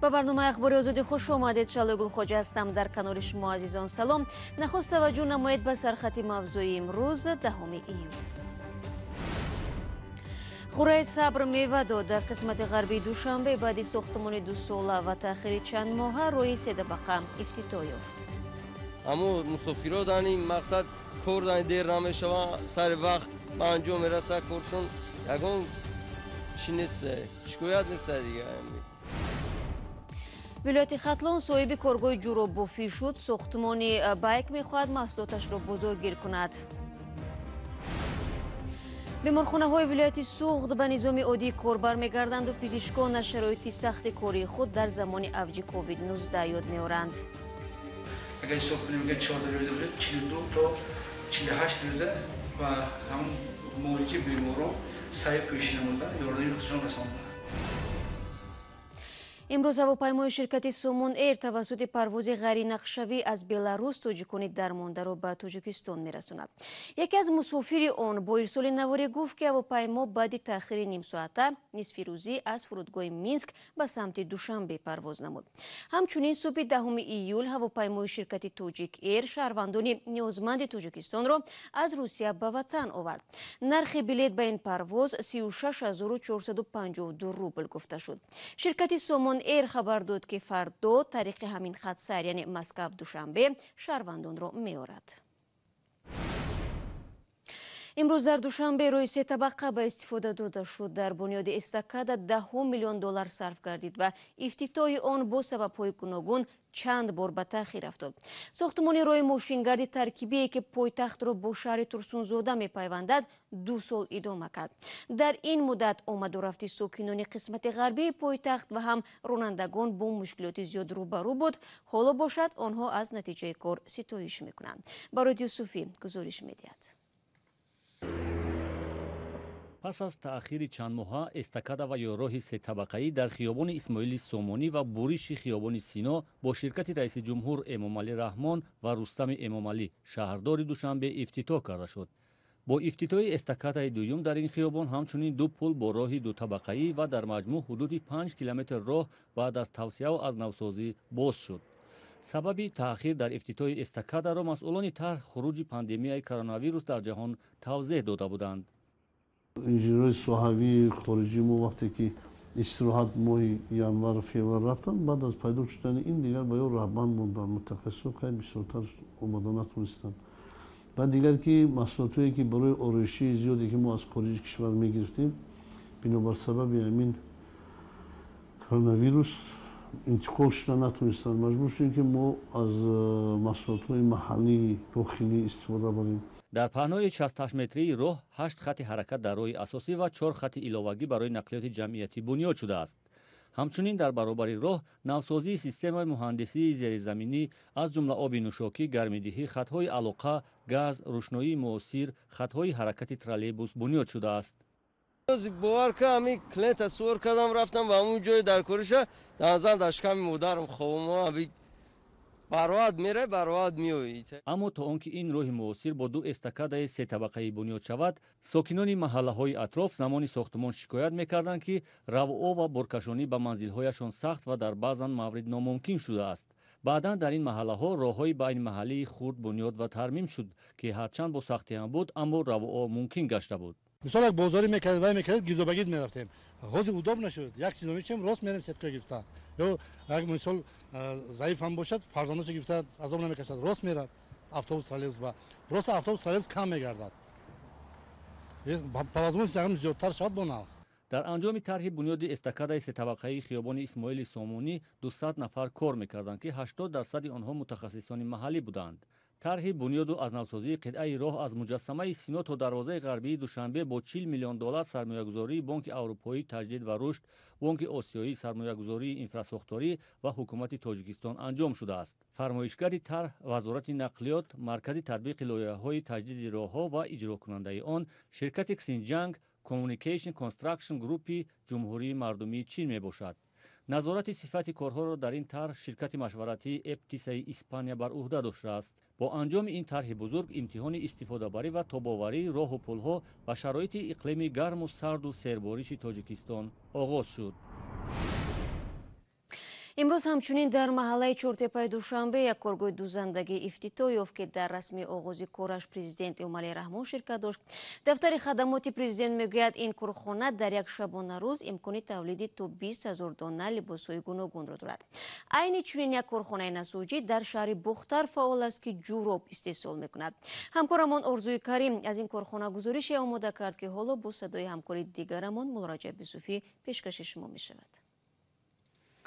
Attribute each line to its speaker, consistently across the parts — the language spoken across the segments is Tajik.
Speaker 1: Ба барномаи Ахбори Озодӣ хуш омадед. Шалои Гулхоҷа ҳастам, дар канори шумо азизон. Салом. Нахуст таваҷҷӯҳ намоед ба сархати мавзӯи имрӯз, 10 июл. Хураи сабр мева дод. Дар қисмати ғарбии Душанбе баъди сохтмони дусола ва таъхири чанд моҳа роҳи седабақа ифтитоҳ ёфт.
Speaker 2: Ҳамо мусофиро дани мақсад кор дани дер намешава, сари вақт ба анҷом мераса коршон, ягон чи нест, шикоят нест дига.
Speaker 1: Вилояти Хатлон соҳиби коргоҳи ҷӯроббофӣ шуд. Сохтмони байк мехоҳад маҳсулоташро бозоргир кунад. Беморхонаҳои вилояти Суғд ба низоми оддии кор бармегарданду пизишкон аз шароити сахти кории худ дар замони авҷи COVID-19 ёд меоранд.
Speaker 3: Агар ҳисоб кунем, агар 14 рӯза бошад, 42 то 48 рӯза ба ҳамон муолиҷаи беморон саъй пӯшӣ намуда, ёрдами худшон расонда.
Speaker 1: Имрӯз ҳавопаймои ширкати Сомон Эйр тавассути парвози ғайринақшавӣ аз Беларус тоҷикони дармондаро ба Тоҷикистон мерасонад. Яке аз мусофири он бо ирсоли наворӣ гуфт, ки ҳавопаймо баъди таъхири нимсоата нисфирӯзӣ аз фурудгоҳи Минск ба самти Душанбе парвоз намуд. Ҳамчунин субҳи 10 июл ҳавопаймои ширкати Тоҷик Эйр шаҳрвандони ниёзманди Тоҷикистонро аз Русия ба ватан овард. Нархи билет ба ин парвоз 36 452 рубл гуфта шуд. Ширкати Сомон Эйр хабар дод, ки фардо тариқи ҳамин хатсайр, яъне Москав Душанбе, шаҳрвандонро меорад. Имрӯз дар Душанбе роҳи сетабақа ба истифода дода шуд. Дар бунёди эстакада даҳҳо миллион доллар сарф гардид ва ифтитоҳи он бо сабабҳои гуногун чанд бор ба таъхир афтод. Сохтмони роҳи мошингарди таркибие, ки пойтахтро бо шаҳри Турсунзода мепайвандад, 2 сол идома кард. Дар ин муддат омаду рафти сокинони қисмати ғарбии пойтахт ва ҳам ронандагон бо мушкилоти зиёд рӯбарӯ буд. Ҳоло бошад, онҳо аз натиҷаи кор ситоиш мекунанд. Барод Юсуфӣ гузориш медиҳад.
Speaker 4: Пас аз таъхири чандмоҳа эстакада ва ё роҳи сетабақаӣ дар хиёбони Исмоили Сомонӣ ва буриши хиёбони Сино бо ширкати раиси ҷумҳур Эмомалӣ Раҳмон ва Рустами Эмомалӣ, шаҳрдори Душанбе, ифтитоҳ карда шуд. Бо ифтитоҳи эстакадаи дуюм дар ин хиёбон, ҳамчунин ду пул бо роҳи дутабақаӣ ва дар маҷмӯъ ҳудуди 5 километр роҳ баъд аз тавсеаву аз навсозӣ боз шуд. Сабаби таъхир дар ифтитоҳи эстакадаро масъулони тарҳ хуруҷи пандемияи коронавирус дар ҷаҳон тавзеҳ дода буданд.
Speaker 5: Инженерҳои соҳавии хориҷии мо вақте ки истироҳат моҳи январу феврал рафтанд, баъд аз пайдо шудани ин дигар ба ё роҳбанд монданд, мутахассисон хеле бисёртар омода натонистанд. Баъд дигар ки маҳсулотҳое, ки барои ороишии зиёде, ки мо аз хориҷи кишвар мегирифтем, бинобар сабаби ҳамин коронавирус интиқол шуда натонистанд, маҷбур шудем, ки мо аз маҳсулотҳои маҳаллии дохилӣ истифода барем.
Speaker 4: Дар паҳнои 68 метрии роҳ ҳашт хати ҳаракат дар роҳи асосӣ ва чор хати иловагӣ барои нақлиёти ҷамъиятӣ бунёд шудааст. Ҳамчунин дар баробари роҳ навсозии системаи муҳандисии зеризаминӣ, аз ҷумла оби нӯшокӣ, гармидиҳӣ, хатҳои алоқа, газ, рӯшноии муосир, хатҳои ҳаракати троллейбус бунёд шудааст.
Speaker 2: Бовар ка, ҳами клиента сувор кардам, рафтам ба ҳамун ҷои дар кориша, данзан дар шиками модарам хобам, бароат мерай, бароат меоӣ.
Speaker 4: Аммо то он ки ин роҳи муосир бо ду эстакадаи сетабақаӣ бунёд шавад, сокинони маҳаллаҳои атроф замони сохтмон шикоят мекарданд, ки равъо ва боркашонӣ ба манзилҳояшон сахт ва дар баъзан маврид номумкин шудааст. Баъдан дар ин маҳаллаҳо роҳҳои байнмаҳаллии хурд бунёд ва тармим шуд, ки ҳарчанд бо сахтӣ ҳам буд, аммо равъо мумкин гашта буд.
Speaker 6: Мисол, як бозорӣ мекардед, вай мекардед, гирдобагирд мерафтем. Ҳозир удобно шуд, як чиз мечем, рост мерем, сеткоя гирифта, ё як мисол заиф ҳам бошад, фарзандошо гирифта азоб намекашад, рост мерад автобус, троллейбус ба. Просто автобус, троллейбус кам мегардад, по возможности ягам зиёдтар шавад, бо нағз.
Speaker 4: Дар анҷоми тарҳи бунёди эстакадаи сетабақаии хиёбони Исмоили Сомонӣ 200 нафар кор мекарданд, ки 80 дарсади онҳо мутахассисони маҳаллӣ буданд. Тарҳи бунёду аз навсозии қитъаи роҳ аз муҷассамаи Сино то дарвозаи ғарбии Душанбе бо 40 миллион доллар сармоягузории Бонки Аврупоии Таҷдид ва Рушд, Бонки Осиёии сармоягузории инфрасохторӣ ва ҳукумати Тоҷикистон анҷом шудааст. Фармоишгари тарҳ Вазорати нақлиёт, Маркази татбиқи лоиҳаҳои таҷдиди роҳҳо ва иҷрокунандаи он ширкати Ксинҷанг Communication Construction Группи Ҷумҳурии Мардумии Чин мебошад. Назорати сифати корҳоро дар ин тарҳ ширкати машваратии Эптисаи Испания бар ӯҳда доштааст. Бо анҷоми ин тарҳи бузург имтиҳони истифодабарӣ ва тобоварии роҳу пулҳо ба шароити иқлими гарму сарду сербориши Тоҷикистон оғоз шуд.
Speaker 1: Имрӯз ҳамчунин дар маҳаллаи Чортепаи Душанбе як коргоҳи дузандагӣ ифтитоҳ ёфт, ки дар расми оғози кораш президент Эмомалӣ Раҳмон ширкат дошт. Дафтари хадамоти президент мегӯяд, ин корхона дар як шабонарӯз имкони тавлиди то 20 ҳазор дона либосҳои гуногунро дорад. Айни чунин як корхонаи насоҷӣ дар шаҳри Бохтар фаъол аст, ки ҷуроб истеҳсол мекунад. Ҳамкорамон Орзуи Карим аз ин корхона гузорише омода кард, ки ҳоло бо садои ҳамкори дигарамон Муллораҷаб Юсуфӣ пешкаши шумо мешавад.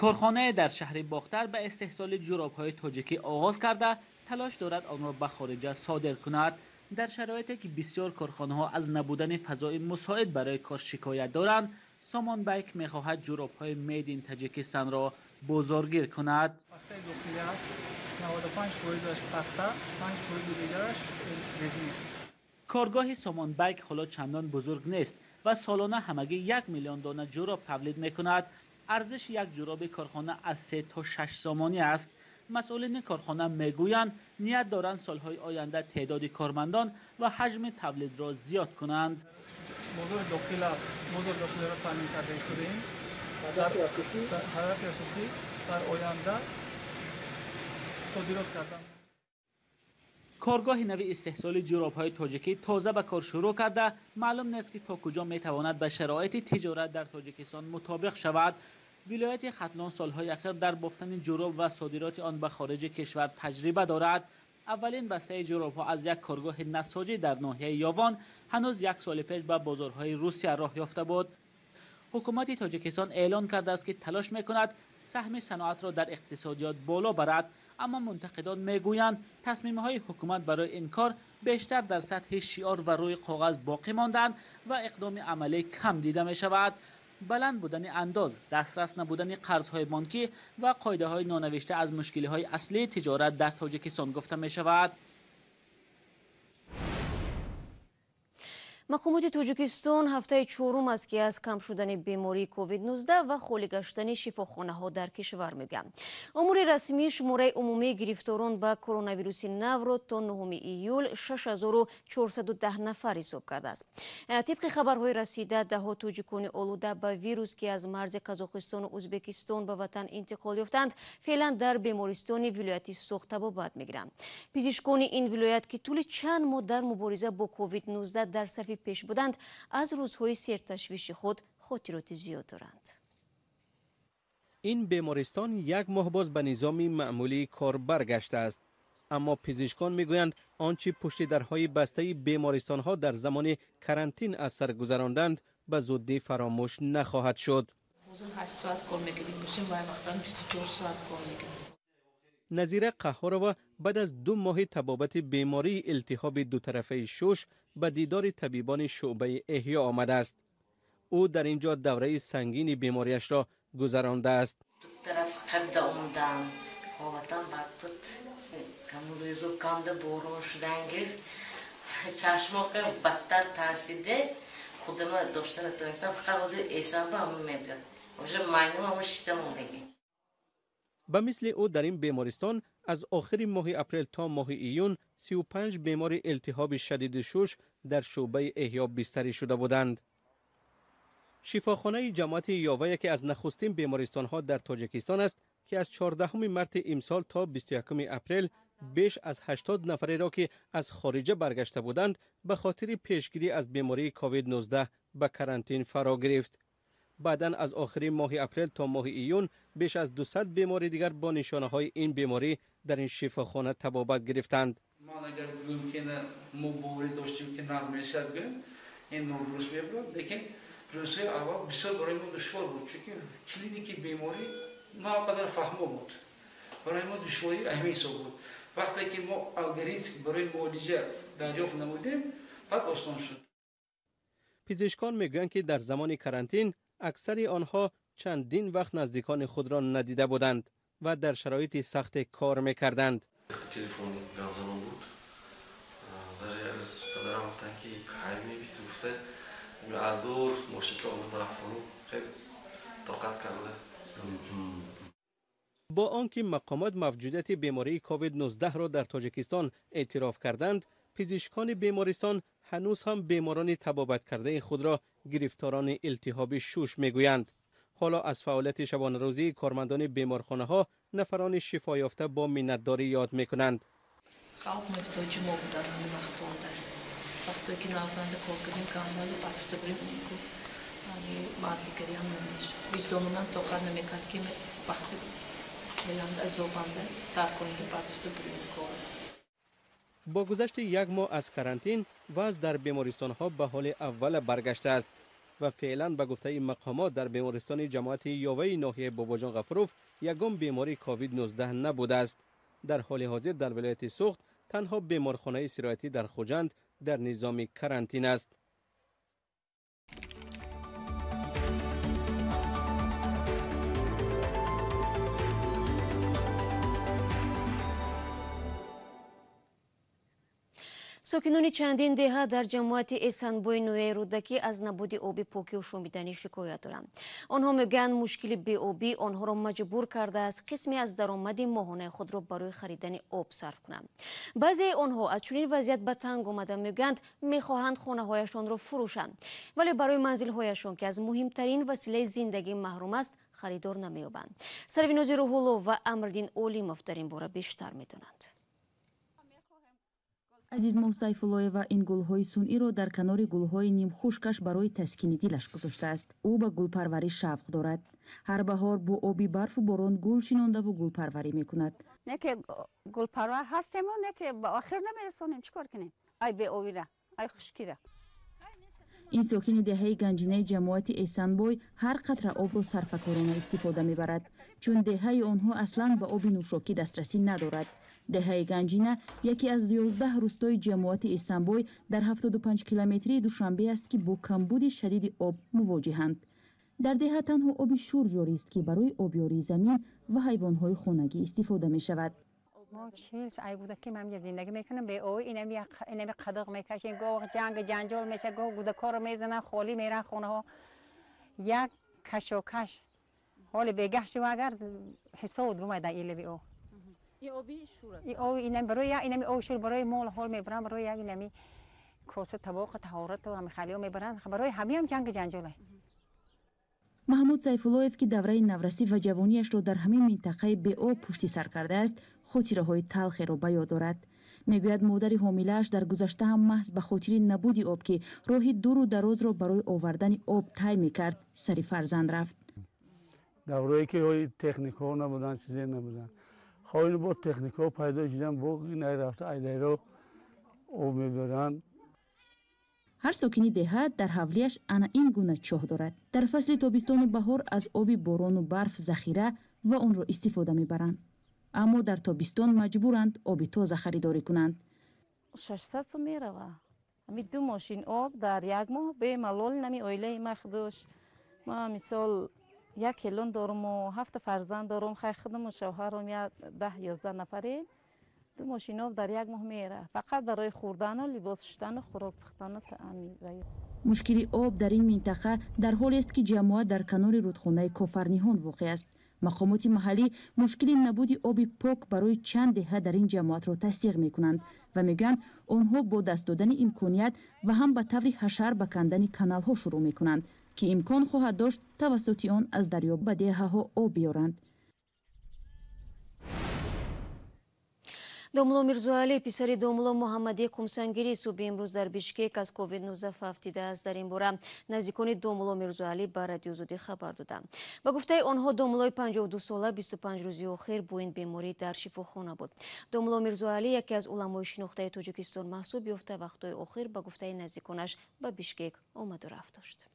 Speaker 7: Корхонае дар шаҳри Бохтар ба истеҳсоли ҷуробҳои тоҷикӣ оғоз карда, талош дорад онро ба хориҷа содир кунад. Дар шароите ки бисёр корхонаҳо аз набудани фазои мусоид барои кор шикоят доранд, Сомонбайк мехоҳад ҷуробҳои Made in Таҷикистанро бозоргир кунад.
Speaker 8: Пахтаи дохилӣ аст, 95%-аш пахта, 5% дигараш резин.
Speaker 7: Коргоҳи Сомонбайк ҳоло чандон бузург нест ва солона ҳамагӣ 1 миллион дона ҷуроб тавлид мекунад. Арзиши як ҷуроби корхона аз 3 то 6 сомонӣ аст. Масъулини корхона мегӯянд, ният доранд солҳои оянда теъдоди кормандон ва ҳаҷми тавлидро зиёд кунанд.
Speaker 8: Бозори дохиларо таъмин карда истодаем. Ҳадафи асосӣ дар оянда содирот кардан.
Speaker 7: Коргоҳи нави истеҳсоли ҷуробҳои тоҷикӣ тоза ба кор шурӯъ карда, маълум нест ки то куҷо метавонад ба шароити тиҷорат дар Тоҷикистон мутобиқ шавад. Вилояти Хатлон солҳои ахир дар бофтани ҷуроб ва содироти он ба хориҷи кишвар таҷриба дорад. Аввалин бастаи ҷуробҳо аз як коргоҳи насоҷӣ дар ноҳияи Ёвон ҳанӯз як соли пеш ба бозорҳои Русия роҳ ёфта буд. Ҳукумати Тоҷикистон эълон кардааст, ки талош мекунад саҳми саноатро дар иқтисодиёт боло барад, аммо мунтақидон мегӯянд, тасмимҳои ҳукумат барои ин кор бештар дар сатҳи шиор ва рӯи коғаз боқӣ монданд ва иқдоми амалӣ кам дида мешавад. Баланд будани андоз, дастрас набудани қарзҳои бонкӣ ва қоидаҳои нонавишта аз мушкилиҳои аслии тиҷорат дар Тоҷикистон гуфта мешавад.
Speaker 1: Мақомоти Тоҷикистон ҳафтаи чорум аст, ки аз кам шудани бемории COVID-19 ва холӣ гаштани шифохонаҳо дар кишвар мегӯянд. Омори расмии шумораи умумии гирифторон ба коронавируси навро то 9 июл 6410 нафар ҳисоб кардааст. Тибқи хабарҳои расида, даҳҳо тоҷикони олуда ба вирус, ки аз марзи Қазоқистону Ӯзбекистон ба ватан интиқол ёфтанд, феълан дар бемористони вилояти Суғд табобат мегиранд. Пизишкони ин вилоят, ки тӯли чанд моҳ дар мубориза бо COVID-19 дар сафи пеш буданд, аз рӯзҳои серташвиши худ хотироти зиёд доранд.
Speaker 9: Ин бемористон як моҳ боз ба низоми маъмулии кор баргаштааст. Аммо пизишкон мегӯянд, он чи пушти дарҳои бастаи бемористонҳо дар замони карантин аз сар гузаронданд, ба зуддӣ фаромӯш нахоҳад шуд. Назира Қаҳҳорова баъд аз 2 моҳи табобати бемории илтиҳоби дутарафаи шуш ба дидори табибони шӯъбаи эҳё омадааст. Ӯ дар ин ҷо давраи сангини бемориашро гузарондааст.
Speaker 10: Ду тараф қабда омадам, ҳолатам бад буд. Ҳамун рӯзо канда борон шудан гирифт, чашмоқа бадтар тарсиде, худама дошта натавонистам. Фақат ҳозир эсам ба ҳамун мебиёд. Уже майнам ҳамун шита мондагӣ.
Speaker 9: Ба мисли ӯ дар ин бемористон аз охири моҳи апрел то моҳи июн 35 бемори илтиҳоби шадиди шуш дар шӯъбаи эҳё бистарӣ шуда буданд. Шифохонаи ҷамоати Ёва яке аз нахустин бемористонҳо дар Тоҷикистон аст, ки аз 14 марти имсол то 21 апрел беш аз 80 нафареро, ки аз хориҷа баргашта буданд, ба хотири пешгирӣ аз бемории COVID-19 ба карантин фаро гирифт. Баъдан аз охири моҳи апрел то моҳи июн беш аз 200 бемори дигар бо нишонаҳои ин беморӣ дар ин шифохона табобат гирифтанд.
Speaker 3: Ман агар гӯем, ки мо боварӣ доштем, ки нағз мешавад, гӯем, ин нодуруст мебурад, лекин рӯзҳои аввал бисёр барои мо душвор буд, чунки клиники беморӣ на он қадар фаҳмо буд. Барои мо душворӣ ҳамин ҳисоб буд. Вақте ки мо алгоритм барои муолиҷа дарёфт намудем, баъд осон шуд.
Speaker 9: Пизишкон мегӯянд, ки дар замони карантин аксари онҳо чандин вақт наздикони худро надида буданд ва дар шароити сахте кор мекарданд.
Speaker 11: Телефони гапзанон буд. Даже як рӯз падарам гуфтанд, ки кай мебиту, гуфта, аз дур мошинка омада рафтану хеле тоқат карда.
Speaker 9: Бо он ки мақомот мавҷудияти бемории COVID-19-ро дар Тоҷикистон эътироф карданд, пизишкони бемористон ҳанӯз ҳам беморони табобаткардаи худро гирифторони илтиҳоби шуш мегӯянд. Ҳоло аз фаъолияти шабонарӯзии кормандони беморхонаҳо нафарони шифоёфта бо миннатдорӣ ёд мекунанд.
Speaker 12: Халқ муҳтоҷи мо буданд ҳамин вақтонда. Вақте ки навзанда кор кардем, камбали патфта бурем, мардигариам намешуд. Виҷдонумам тоқат намекард, ки вақти баянда азобанда дар конда патфта бурем кор.
Speaker 9: Бо гузашти як моҳ аз карантин вазъ дар бемористонҳо ба ҳоли аввала баргаштааст ва феълан ба гуфтаи мақомот дар бемористони ҷамоати Ёваи ноҳияи Бобоҷон Ғафуров ягон бемори ковид-19 набудааст. Дар ҳоли ҳозир дар вилояти Суғд танҳо беморхонаи сироятӣ дар Хуҷанд дар низоми карантин аст.
Speaker 1: Сокинони чандин деҳа дар ҷамоати Эсанбои ноҳияи Рӯдакӣ аз набуди оби покӣ ошомиданӣ шикоят доранд. Онҳо мегӯянд, мушкили беобӣ онҳоро маҷбур кардааст қисме аз даромади моҳонаи худро барои харидани об сарф кунанд. Баъзеи онҳо аз чунин вазъият ба танг омада мегӯянд, мехоҳанд хонаҳояшонро фурӯшанд, вале барои манзилҳояшон, ки аз муҳимтарин василаи зиндагӣ маҳрум аст, харидор намеёбанд. Сарвинози Рӯҳулло ва Амриддин Олимов дар ин бора бештар медонанд.
Speaker 13: Азизмоҳ Сайфуллоева ин гулҳои сунъиро дар канори гулҳои нимхушкаш барои таскини дилаш гузоштааст. Ӯ ба гулпарварӣ шавқ дорад. Ҳар баҳор бо оби барфу борон гул шинондаву гулпарварӣ мекунад.
Speaker 14: Не ки гулпарвар ҳастему, не ки ба охир намерасонем, чӣ кор кунем? Ай беобира, ай хушкира.
Speaker 13: Ин сокини деҳаи Ганҷинаи ҷамоати Эсанбой ҳар қатра обро сарфакорона истифода мебарад, чун деҳаи онҳо аслан ба оби нӯшокӣ дастрасӣ надорад. Деҳаи Ганҷина яке аз 11 рӯстои ҷамоати Эсанбой дар 75 километрии Душанбе аст, ки бо камбуди шадиди об мувоҷиҳанд. Дар деҳа танҳо оби шур ҷорист, ки барои обёрии замин ва ҳайвонҳои хонагӣ истифода мешавад.
Speaker 14: Мо чил ай буда ки ман зиндагӣ мекунам беобӣ, инами қадиқ мекашем, гоҳ ҷанг ҷанҷол меша, гоҳ гудакорро мезананд, холӣ меранд хонаҳо, як кашокаш. Ҳоли бегаҳ шува, агар ҳисоб гумай дар илави об.
Speaker 13: Ин оби шур аст?
Speaker 14: Ин об инами барои як инами оби шур барои мол ҳол мебаранд, барои як инами коса табоқу таҳорату ҳами халиҳо мебаранд, барои ҳамиам ҷанг ҷанҷоле.
Speaker 13: Маҳмуд Сайфуллоев, ки давраи наврасӣ ва ҷавониашро дар ҳамин минтақаи беоб пушти сар кардааст, хотираҳои талхеро ба ёд дорад. Мегӯяд, модари ҳомилааш дар гузашта ҳам маҳз ба хотири набуди об, ки роҳи дуру дарозро барои овардани об тай мекард, сари фарзанд рафт.
Speaker 15: Даврое ки ҳои техникаҳо набуданд, чизе набуданд. Хоҳ бо техникаҳо пайдо шудан, бо рафта айдайро об мебаранд.
Speaker 13: Ҳар сокини деҳа дар ҳавлияш ана ин гуна чоҳ дорад. Дар фасли тобистону баҳор аз оби борону барф захира ва онро истифода мебаранд. Аммо дар тобистон маҷбуранд оби тоза харидорӣ кунанд.
Speaker 16: 600 сум мерава. Ҳами ду мошин об дар як моҳ бемалол нами оилаи ма худош. Ма мисол як келон доруму ҳафта фарзанд дорум, хай худуму шавҳаром 10-11 нафарем. Ду мошин об дар як моҳ мера. Фақат барои хӯрдану либос шуштану хӯрок пухтану таъмин.
Speaker 13: Мушкили об дар ин минтақа дар ҳолест, ки ҷамоат дар канори рудхонаи Кофарниҳон воқеъ аст. Мақомоти маҳаллӣ мушкили набуди оби пок барои чанд деҳа дар ин ҷамоатро тасдиқ мекунанд ва мегӯянд, онҳо бо даст додани имконият ва ҳам ба таври ҳашар ба кандани каналҳо шурӯъ мекунанд, ки имкон хоҳад дошт тавассути он аз дарё ба деҳаҳо об биёранд.
Speaker 1: Домулло Мирзоалӣ, писари домулло Муҳаммади Қумсангирӣ, субҳи имрӯз дар Бишкек аз ковид-19 фавтидааст. Дар ин бора наздикони домулло Мирзоалӣ ба Радиозудӣ хабар доданд. Ба гуфтаи онҳо, домуллои 52сола 25 рӯзи охир бо ин беморӣ дар шифохона буд. Домулло Мирзоалӣ яке аз уламои шинохтаи Тоҷикистон маҳсуб ёфта, вақтҳои охир ба гуфтаи наздиконаш ба Бишкек омаду рафт дошт.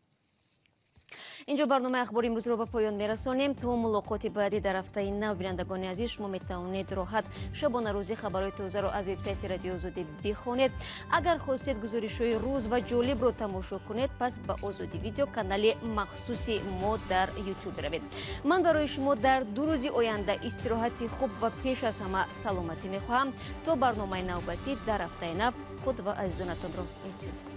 Speaker 1: Инҷо барномаи ахбори имрӯзро ба поён мерасонем. То мулоқоти баъдӣ дар ҳафтаи нав, бинандагони азиз, шумо метавонед роҳат шабонарӯзӣ хабарҳои тозаро аз вебсайти Радиоозодӣ бихонед. Агар хостед гузоришҳои рӯз ва ҷолибро тамошо кунед, пас ба Озодӣ видео канали махсуси мо дар ютуб равед. Ман барои шумо дар 2 рӯзи оянда истироҳати хуб ва пеш аз ҳама саломатӣ мехоҳам. То барномаи навбатӣ дар ҳафтаи нав, худ ва азизонатонро эҳтиёт кунед.